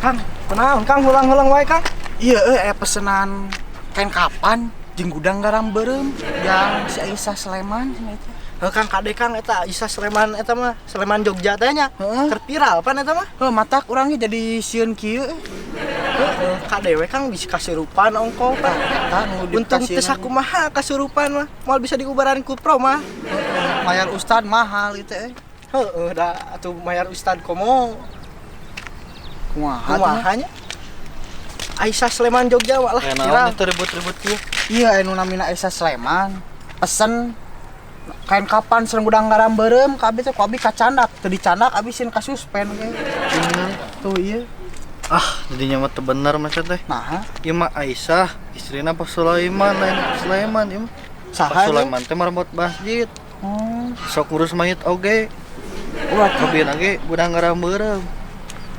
Kang, kunaon Kang hulang-hulang wae, Kang? Iya euy, aya pesenan kain kapan jeung gudang garam beureum yang si Aisyah Sleman cenah eta. Heuh Kang, kade Kang, eta Aisyah Sleman eta mah, Sleman Jogja teh nya. Heeh. Keur viral pan eta mah. Heuh, matak urang ge jadi sieun kieu euy. Heeh, kade we Kang, bisa kasurupan ongko pan. Eta nu Untung teu sakumaha kasurupan mah, moal bisa diubaran ku pro mah. Mayar ustad mahal itu euy. Heeh, da atuh mayar ustad komo. Kumaha tuh mah? Kumaha nya? Aisyah Sleman Jogja mah lah Ya viral. naon itu ribut-ribut kieu? Iya, anu namina Aisyah Sleman. Pesen kain kapan sareng gudang garam beureum ka abi teh, ku abi kacandak, teu dicandak abi sieun kasuspend ge. Tuh iya. Ah, jadinya mah teu bener mah teh. Nah, Ieu mah Aisyah, istrina Pak Sulaiman, lain Sulaiman ieu mah. Pak saha teh? Sulaiman teh marbot masjid. Oh, Sok ngurus mayit oge. berarti Kebien oge gudang garam beureum.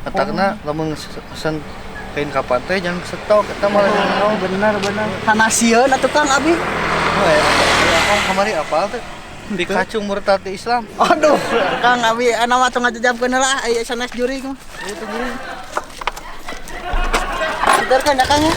Matakna lamun pesen kain kapan teh jangan stok eta mah lain Oh, bener bener. Karena sieun atuh Kang abi. Oh, ya, ya, Kang kamari apal teh? Dikacung murtad di Islam. Aduh, Kang abi ana mah teu ngajajabkeun heula aya sanes jurig mah. Itu guru. Anterkeun ya Kang ya.